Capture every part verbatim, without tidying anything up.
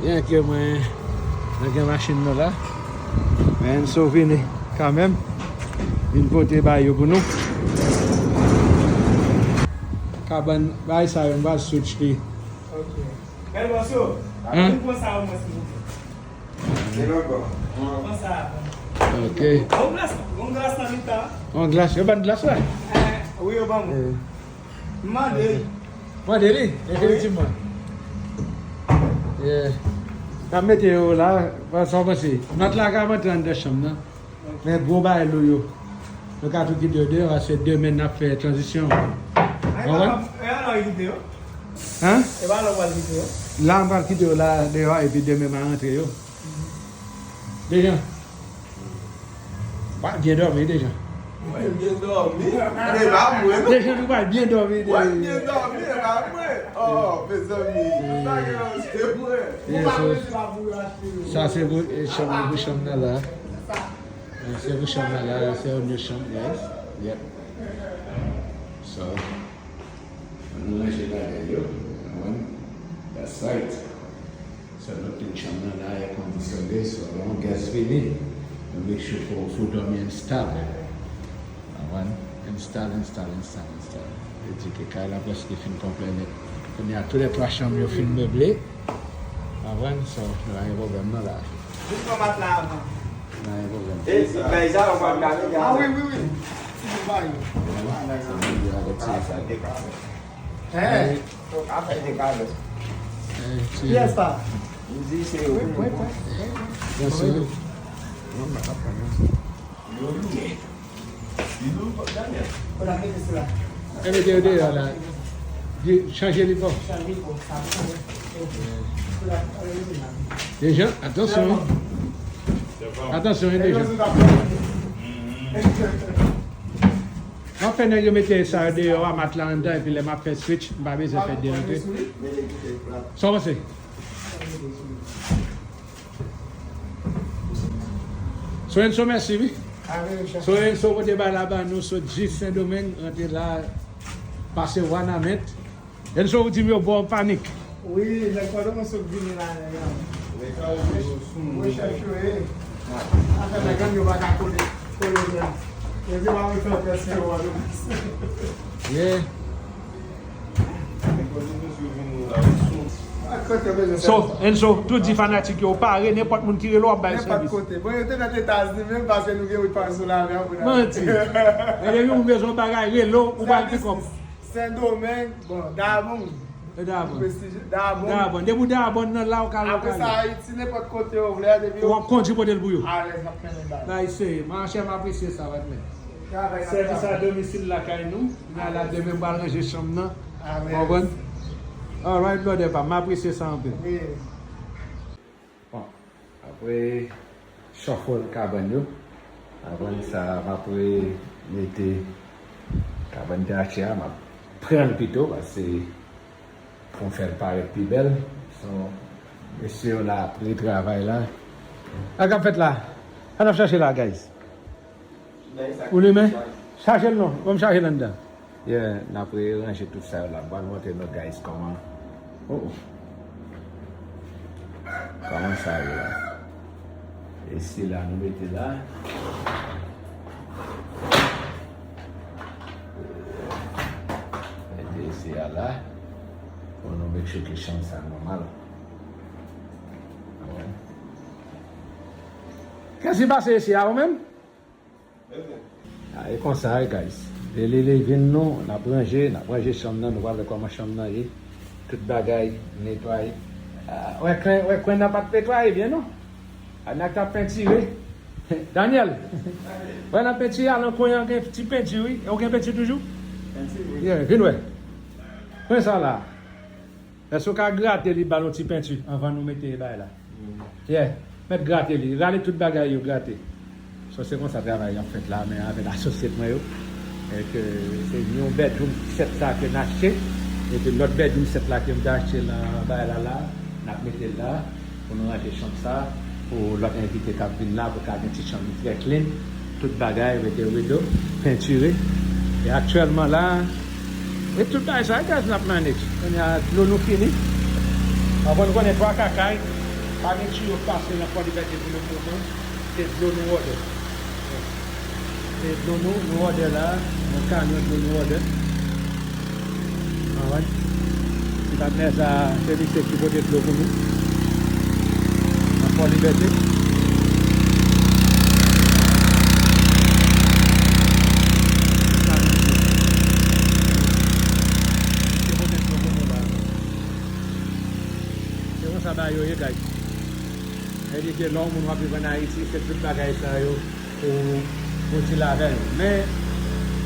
Byen ke mwen, mwen gen machin nou la. Men Enzo vini kanmenm. Vin pote bagay yo pou nou. Kabann, bagay sa yo, m pral switch li. Ok. Bèl bòs yo. Hein? Vin pran sa yo, mwen, silvouplè. Pran sa. Ok. Yon glas, yon glas nan mitan. Yon glas, yo ban glas la? Eh, wi, yo ban mwen. Eh. M mande. Mande li, efektivman. Yeah. N ap mete yo la, sa w panse? Nòt la ka rantre anndan chanm nan. Men gwo bagay lou yo. Nou ka tou kite yo deyò, paske demen n ap fè tranzisyon. Konprann? E pa la w kite yo? Hein? E pa la w pral kite yo? La, m pral kite yo la, deyò, epi demen m a rantre yo. Dejan. W ap byen dòmi, Dejan. Mwen byen dòmi? E pa mwen, non. Dejan, nou pral byen dòmi. Mwen byen dòmi, e pa mwen. Oh, mezanmi. Bagay yo, se mwen. Yeah, so, sa se pou, e, chanm, pou chanm nan la. Se pou chanm nan la, se yon lòt chanm, yes. Yep. So, nou ranje bagay yo. That's right. So, nou tout chanm nan la, è kondisyone, so, lè yon guest vini, nou make sure ke w fout dòmi install. Konprann? Install, install, install, install. Vle di ke kay la prèske fin konplè nèt. Kounye a, tou lè twa chanm yo fin meble. Konprann? So, nou pa gen pwoblèm nan la. Jis pran matla avan. Nou pa gen pwoblèm. E, e, bay sa, ou pa gade, gade. Ah, wi, wi, wi. Ti bagay yo. Sa vle di avèk sa, sa. Hein? Afè de kalòs. Kiyès sa? M di se yo. Wi, wi, wi, wi, wi. Yes, sir. Non, m pa t ap pran non. Yo lou. Li lou, Daniel. Fò n ap mete sila. E mete yo deyò la. Di, chanje li bò. Chanje li bò. Sa bon. Dejan, atansyon. Atansyon, wi, Dejan. M ap fè nèg yo mete sa yo deyò a, matla anndan, epi lè m ap fè switch, m pa bezwen fè de rantre. Sa w panse? So Enzo, mèsi, wi. So Enzo pote bay la ba nou, sot jis Sendomeng, rantre la, pase Wanament. Enzo, ou di m yo ba w panik. Wi, nèg Pòtoprens sot vini la, nèg la. Rechèch yo ye. Afè nèg gang yo pa ka kole, kole menm. Yo di pa mwen fè tès yo, Pòtoprens. Yeah. So, Enzo, tou di fanatik yo, pare, nenpòt moun ki rele w ap bay sèvis. Nenpòt kote. Bon, yo te mèt Etazini menm, paske nou gen wout pa sou lavè pou n ale. Manti. E depi ou bezwen bagay, rele w, ou pral pikòp. Sendomeng, bon, Dabon. E Dabon. Prestij, Dabon. Dabon. Depi w Dabon nan la, ou ka lokal. Apre sa, Ayiti, nenpòt kote yo vle, depi yo. Ou ap kondui pote l pou yo. Alèz, n ap mennen bal. Bay seye. Monchè, m apresye sa, patnè. Sèvis a domisil lakay nou. N a la demen m pral ranje chanm nan. Ou konprann? Alright, brother pa m, m apresye sa anpil. Bon, apre shuffle kabann yo, apre sa, m apre mete kabann te achte a, m ap pran l pito, paske pou m fè l parèt pi bèl. So, mesye yo la ap retravay la. Sa k ap fèt la? Sa n ap chache la, guys? Ou limen? Chaje l non. Ban m chaje l anndan. Yeah, n ap reranje tout sa yo la. M pral montre nou, guys, kòman. Oh, oh. Kòman sa ye la? E sila nou mete la. Mete sila la. Pou nou make sure ke chanm sa nòmal. Kèsi pase isi a ou menm? A, e konsa, e, guys. Daily living nou, n ap ranje, n ap ranje chanm nan, nou pral wè kòman chanm nan ye. Tout bagay netwaye. A, wè kwen, wè kwen nan pa t netwaye byen, non. A, n a t ap pentire. Daniel, wè nan penti a, nan kwen an gen ti penti, wi. Ou gen penti toujou? Penti, wi. Yeah, vin wè. Kwen sa la. Èske w ka grate li, ba l yon ti penti anvan nou mete bagay la? Yeah. Mèt grate li. Rale tout bagay yo, grate. So, se konsa travay ap fèt la, men avèk asosye mwen yo. E ke se yon bedroom set sa ke n achte. Epi lòt bedroom set la ke m te achte nan bagay la la, n ap mete l la. Pou nou ranje chanm sa, pou lòt envite k ap vin la, pou ka gen ti chanm li trè clean, tout bagay, mete rido, pentire. E aktyèlman la, e tout bagay sa, guys, n ap manage. Kounye a, dlo nou fini. Avan nou konnen twa kakay, Pa gen tiyo k pase nan Fò Libète pou nou pran, se dlo nou òdè. Se dlo nou, nou òdè la, yon kamyon dlo nou òdè. Anwè. Ti patnè sa, se misye ki pote dlo pou nou. Nan Fò Libète. Misye pote dlo pou nou la. Se konsa bagay yo ye, guys. Sa vle di ke lè yon moun w ap viv ann Ayiti, se tout bagay sa yo pou, pou w dil avè yo. Men,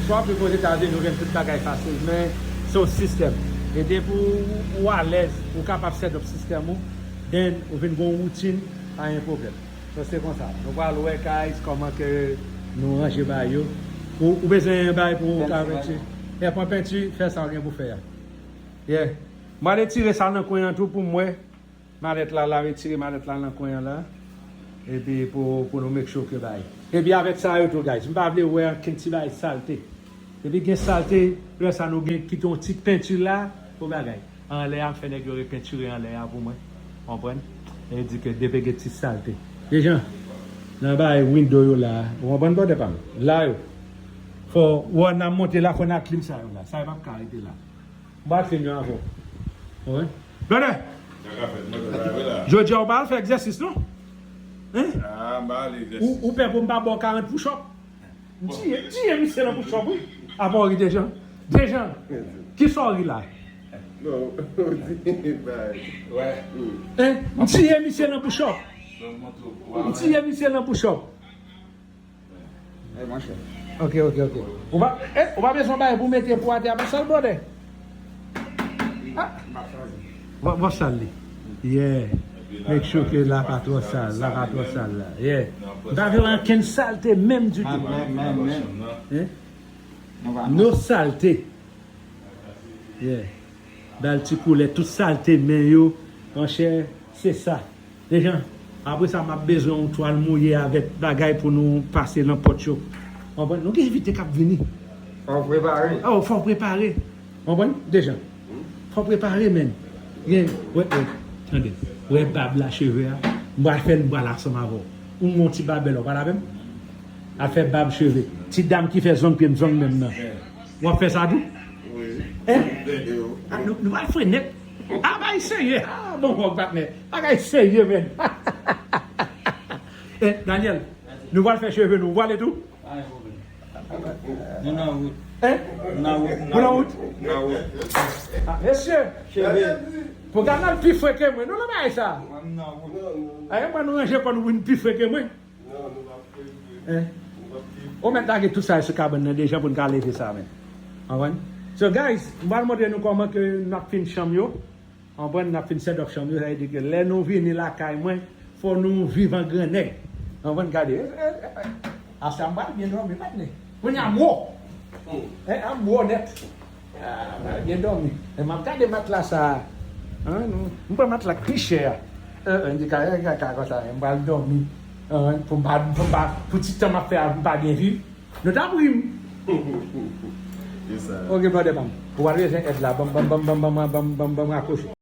si w ap viv Ozetazini, ou jwenn tout bagay fasil, men se yon sistèm. E depi w, ou alèz, ou kapab set up sistèm ou, then ou vin gen yon woutin, pa gen pwoblèm. So, se konsa. Nou pral wè, guys, kòman ke nou ranje bagay yo. Ou, ou bezwen yon bagay pou w ka penti. E pran penti, fè sa w gen pou fè a. Yeah. M ale tire sa nan kwen an tou pou m wè. Malèt la, la retire malèt la nan kwen an la. Epi pou, pou nou make sure ke bay. Epi avèk sa yo tou, guys. M pa vle wè ankenn ti bay salte. Epi gen salte, lè sa nou gen kite yon ti penti la, pou bagay. Anlè a, m fè nèg yo repentire anlè a pou mwen. Konprann? E di ke depi gen ti salte. Dejan, nan bay window yo la, ou konprann brother pa m? La yo. Fò, wè n ap monte la, fò n ak klim sa yo la. Sa yo p ap ka rete la. M pa fin yo avè w. Wi. Brother! Jodi a, ou pa al fè egzèsis, non? Hein? Ah, m pa al egzèsis. Ou, ou pè pou m pa ba w karant push-up? M tiye, m tiye misye nan push-up, wi. Apa w ri, Dejan? Dejan, kisa w ri la? Non, ou di, bay. Hein? M tiye misye nan push-up. M tiye misye nan push-up. Ey, monchè. Ok, ok, ok. Ou pa, eh, ou pa bezwen bay pou mete pou atè a, pa sal, brother. Ah. Bon, bon, sal li. Yeah. Make sure ke la pa twò sal, la pa twò sal la. Yeah. M pa vle ankenn salte menm ditou. Men, men, men. Hein? Nou pa. No salte. Yeah. Ba l ti koulè, tout salte men yo, monchè, se sa. Dejan, apre sa, m ap bezwen yon twal mouye avèk bagay pou nou pase nan pòt yo. Konprann? Nou gen envite k ap vini. Fò w prepare. Oh, fò w prepare. Konprann? Dejan. Fò w prepare, men. Gen, wè, wè, tande. Wè bab la, cheve a. M pral fè l, m pral ansanm avè w. Ou yon ti babèl, ou pral avè m? Al fè bab, cheve. Ti dam ki fè zong pye m, zong men m nan. W ap fè sa tou? Wi. Hein? Ah, nou, nou pral fre nèt. Ah, bagay serye. Ah, bon, bon, patnè. Bagay serye, men. Eh, Daniel, nou pral fè cheve nou. Ou pral tou? Pa gen pwoblèm. Nou nan wout. Hein? Nou nan wout. Nou nan wout? Nan wout. Ah, mesye. Cheve. Pou gade l pi fre ke mwen. Nou nan bagay sa. M nan wout. Ayen, mwen nou ranje kò nou pou n pi fre ke mwen. Non, nou p ap fè vre. Hein? Nou p ap fè vre. Ou mèt lage tout sa sou kabann nan deja pou n ka leve sa, men. Konprann? So, guys, m pral montre nou kòman ke n ap fin chanm yo. Konprann? N ap fin set up chanm yo. Sa vle di ke lè nou vini lakay mwen, fò nou viv an gran nèg. Konprann? Gade. Eh, eh, eh, eh. Asa m pral byen dòmi, patnè. Kounye a m wo. Hmm. Eh, a m wo nèt. Ah, m al byen dòmi. E m ap gade matla sa a. Hein, nou, m pran matla k pi chè a. Eh, eh, m di, ka, ka, ka, konsa, m pral dòmi. Hein, pou m pa, pou m pa, pou ti tan m ap fè a, m pa byen viv. Nou t ap ri m. Se sa. Ok, brother pa m. Ou pa bezwen èd la. Ban m, ban m, ban m akwoche.